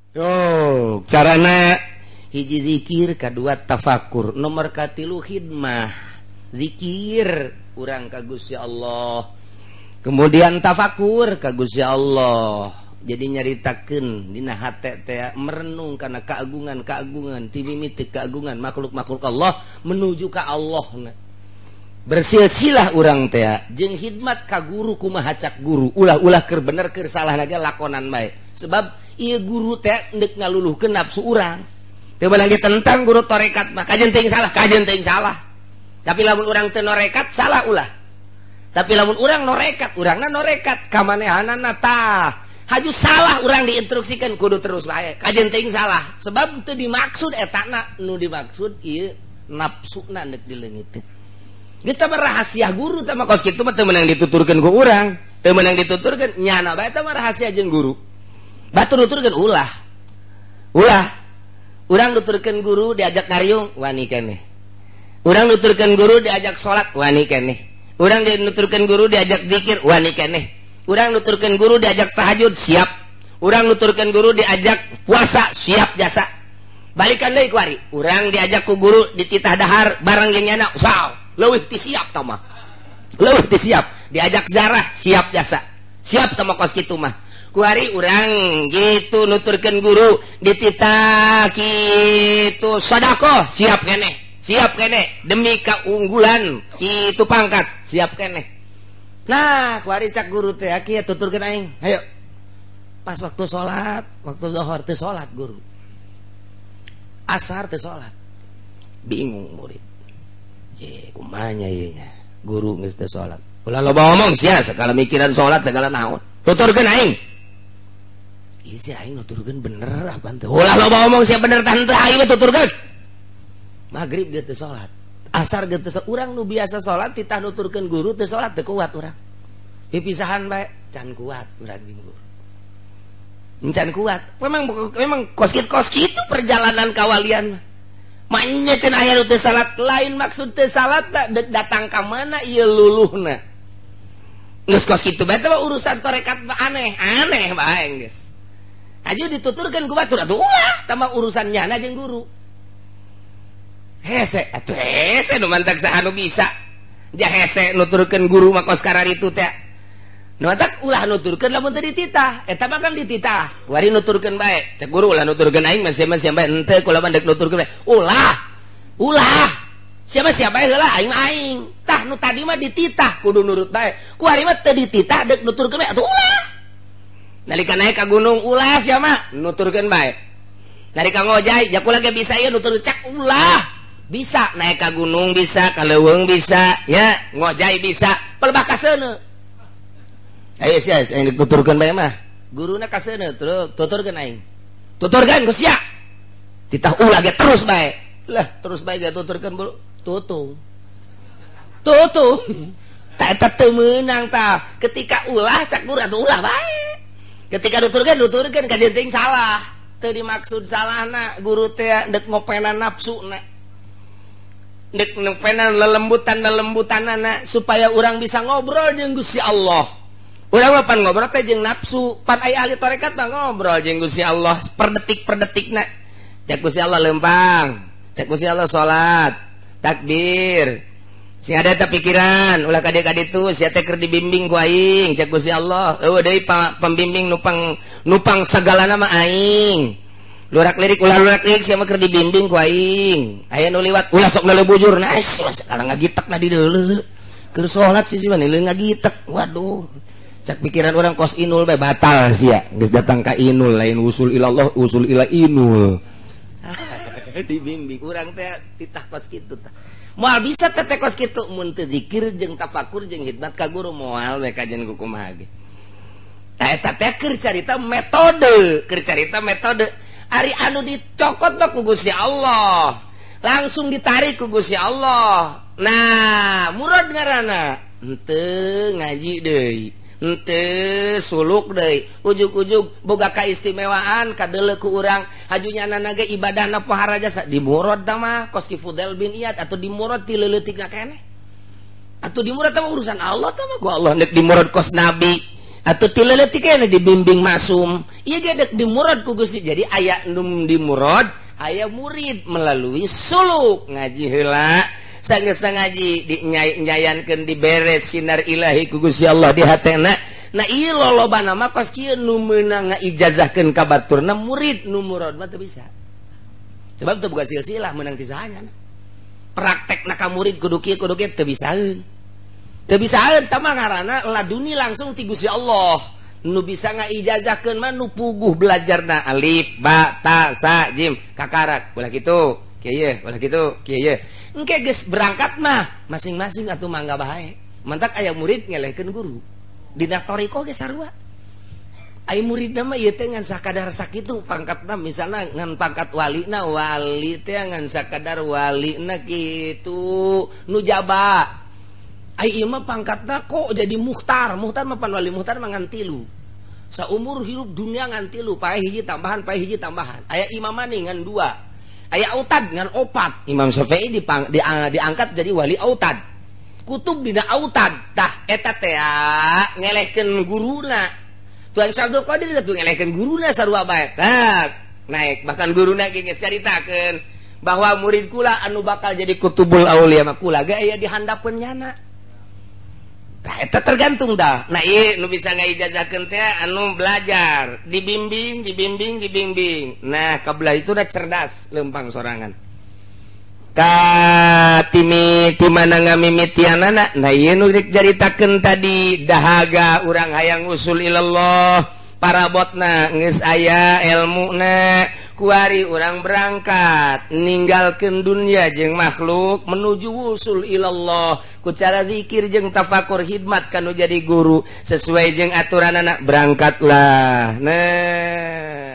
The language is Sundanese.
Yo, carana hiji zikir, kadua tafakur, nomor katilu khidmah. Zikir urang ka Gusti Allah, kemudian tafakur ka Gusti Allah. Jadi nyaritakeun dina hate teh merenung kana keagungan-keagungan ti mimiti keagungan makhluk-makhluk Allah menuju ka Allah. Bersilsilah urang teh jeung khidmat ka guru kumaha cak guru, ulah-ulah keur bener keur salah lagi lakonan bae. Sebab ieu guru teh deuk ngaluluhkeun nafsu urang. Teu meunang ditentang guru tarekat mah, kajen teuing salah, kajen teuing salah. Tapi lamun urang teu norekat salah ulah. Tapi lamun urang norekat, urangna norekat kamanehanana tah. Haju salah urang diinstruksikan kudu terus bae. Kajen teuing salah. Sebab teu dimaksud etana, nu dimaksud ieu nafsuna deuk dileungiteun. Geus tah rahasia guru tah mah kos kitu mah teu meunang dituturkeun ku urang, teu meunang dituturkeun nyana bae tah mah rahasia jeung guru. Batur nuturkeun ulah. Ulah. Urang nuturkeun guru diajak ngariung wani keneh. Urang nuturkeun guru diajak salat wani keneh. Urang nuturkeun guru diajak zikir wani keneh. Urang nuturkeun guru diajak tahajud siap. Urang nuturkeun guru diajak puasa siap jasa. Balikan deui kuari. Urang diajak ku guru dititah dahar barang jeung nyana saw leuwih ti siap tah mah. Leuwih ti siap. Diajak zarah siap jasa. Siap tah mah kos kitu mah. Kuari urang gitu nuturkeun guru dititah kitu sedekah siap keneh. Siap keneh demi keunggulan kitu pangkat siap keneh. Nah, kuari cak guru teh kieu tuturkeun aing. Hayo. Pas waktu salat, waktu zuhur teu salat guru. Asar teu salat. Bingung murid. Je, kumaha nya ieu nya? Guru geus teu salat. Ulah loba omong sia, segala mikiran salat segala naon. Tuturkeun aing. Ieu si aing nuturkeun bener apa henteu? Ulah loba omong sia bener tah henteu aing mah tuturkeun. Maghrib geus teu salat. Asar geus teu salat. Urang nu biasa salat titah nuturkeun guru teu salat teu kuat urang. Pipisahan bae can kuat urang jeung guru. Can kuat. Memang kos kitu perjalanan kawalian. Maknya cenah aya nu teu salat lain maksud teu salat deuk datang ka mana ieu luluhna. Geus kos kitu bae teh urusan tarekat mah aneh, aneh bae geus. Aju dituturkeun ku batur atuh ulah tambah urusan nyana jeung guru. Hese atuh hese nu mantak saha nu bisa. Ja hese nuturkeun guru mah kos kararitu teh. Nu mantak ulah nuturkeun lamun teu dititah. Eta mah kan dititah. Kuari nuturkeun bae. Cek guru ulah nuturkeun aing mah sia bae henteu kula mah deuk nuturkeun bae. Ulah. Ulah. Sia mah sia bae heula aing mah aing. Tah nu tadi mah dititah kudu nurut bae. Kuari mah teu dititah deuk nuturkeun bae atuh ulah. Nalika naik ka gunung ulah sia mah nuturkeun bae. Nalika ngojay ja kula ge bisa ieu nutur cak ulah. Bisa naik ka gunung bisa, ka leuweung bisa, ya ngojay bisa, pelebah kaseuneu. Ayo sia, aing tuturkeun bae mah. Guruna kaseuneu tuturkeun aing. Tuturkeun ku sia. Titah ulah ge terus bae. Lah terus bae ge tuturkeun bulu tutung. Tutung. Ta eta teu meunang tah. Ketika ulah cak guru atuh ulah bae. Ketika nuturkeun nuturkeun kajen teuing salah. Teu dimaksud salahna guru teh deuk ngopenan nafsuna. Dek nepenan lelembutan-lelembutanana supaya urang bisa ngobrol jeung Gusti Allah. Urang mah pan ngobrol teh jeung nafsu, pan aya ahli tarekat mah ngobrol jeung Gusti Allah per detik per detikna. Cek Gusti Allah lempang, cek Gusti Allah salat, takbir. Sing ada teh pikiran, ulah ka dieu ka ditu, sia teh keur dibimbing ku aing, cek Gusti Allah. Eueuh deui pembimbing nupang sagalana mah aing. Lurak lirik ulah lurak lirik sia mah keur dibimbing ku aing. Aya nu liwat ulah sok neuleuh bujur. Nah, sekarang ngagitek na di deuleu. Keur salat sih mah neuleuh ngagitek. Waduh. Cak pikiran urang kos inul bae batal sia. Geus datang ka inul lain usul ilallah, usul ila inul. Dibimbing urang teh titah kos kitu tah. Moal bisa teh kos kitu mun teu zikir jeung tafakur jeung khidmat ka guru moal we kajen ku kumaha ge. Tah eta teh keur carita metode, keur carita metode. Ari anu dicokot mah ku Gusti Allah. Langsung ditarik ku Gusti Allah. Nah, murad ngaranna. Henteu ngaji deui. Henteu suluk deui. Ujug-ujug boga kaistimewaan kadeuleu ku urang. Haju nyanana ge ibadahna pohara jasa dimurad tah mah kos ki Fudail bin Iyad atau dimurad ti leuletik keneh. Atuh dimurad tah mah urusan Allah tah mah ku Allah nek dimurad kos nabi. Atau ti leutik keneh dibimbing masum. Ieu ge dek dimurad ku Gusti. Jadi aya nu dimurad, aya murid melalui suluk ngaji heula. Sanggeus ngaji dinyayankeun diberes sinar ilahi ku Gusti Allah di hatena. Nah ieu lolobana mah kos kieu nu meunang ngaijazahkeun ka baturna murid, nu murad mah teu bisa. Sebab teu boga silsilah meunang ti saha nya. Praktekna ka murid kudu kieu kudu kieu teu bisaeun. Teu bisaeun tah mah ngaranna laduni langsung ti Gusti Allah. Nu bisa ngaijazahkeun mah nu puguh belajarna alif ba ta sa jim kakarak ulah kitu kieu ye ulah kitu kieu ye. Engke geus berangkat mah masing-masing atuh mangga bae. Mantak aya murid ngelehkeun guru. Dina thariqah ge sarua. Ai muridna mah ieu teh ngan sakadar sakitu pangkatna, misalna ngan pangkat walina, wali teh ngan sakadar walina kitu nu jaba. Ai ieu mah pangkatna kok jadi muhtar. Muhtar mah pan wali muhtar mah ngan tilu. Saumur hirup dunia ngan tilu, paeh hiji tambahan, paeh hiji tambahan. Aya imam maning ngan dua. Aya autad ngan opat. Imam Syafi'i diangkat jadi wali autad. Kutub dina autad. Tah eta teh ngelehkeun guruna. Tuan Syabdul Qadir tuh ngelehkeun guruna sarua bae. Tah naik bahkan guruna ge geus caritakeun bahwa murid kula anu bakal jadi kutubul aulia mah kula ge aya di handapeun nyana. Tah eta tergantung dah. Nah ieu nu bisa ngaijazahkeun teh anu belajar, dibimbing, dibimbing, dibimbing. Nah kabelah itu dah cerdas lempang sorangan. Ka timi ti mana ngamimitianana. Nah ieu nu rek caritakeun tadi dahaga urang hayang usul ilallah parabotna geus aya elmuna kuari urang berangkat ninggalkeun dunia jeung makhluk menuju wusul ilallah ku cara zikir jeung tafakur hidmat kanu jadi guru sesuai jeung aturanana berangkatlah. Nah